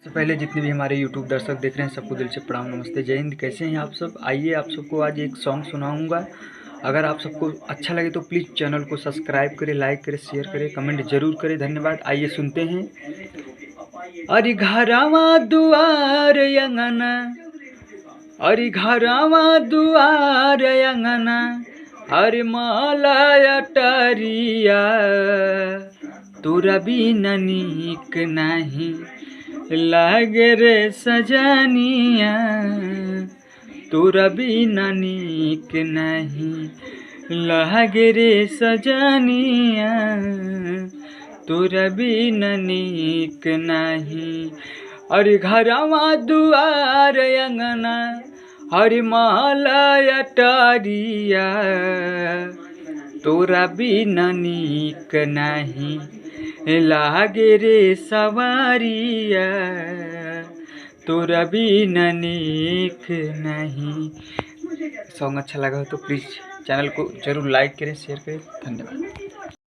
सबसे पहले जितने भी हमारे यूट्यूब दर्शक देख रहे हैं सबको दिल से प्रणाम, नमस्ते, जय हिंद। कैसे हैं आप सब? आइए आप सबको आज एक सॉन्ग सुनाऊंगा। अगर आप सबको अच्छा लगे तो प्लीज़ चैनल को सब्सक्राइब करें, लाइक करें, शेयर करें, कमेंट ज़रूर करें। धन्यवाद। आइए सुनते हैं। अरे घरवा दुआर अंगना, अरे घरवा दुआर अंगना, अरे माला अटरिया, तोरा बिना नीक नाही लागे रे सजनिया, तोरा बिना नीक नहीं लागे रे सजनिया, तोरा बिना नीक नहीं। अरे घरवा दुआर अंगना, हरे माला अटरिया, तोरा बिना नीक नहीं लागे रे सवारिया, तोरा बिना नीक नहीं। सॉन्ग अच्छा लगा हो तो प्लीज़ चैनल को ज़रूर लाइक करें, शेयर करें। धन्यवाद।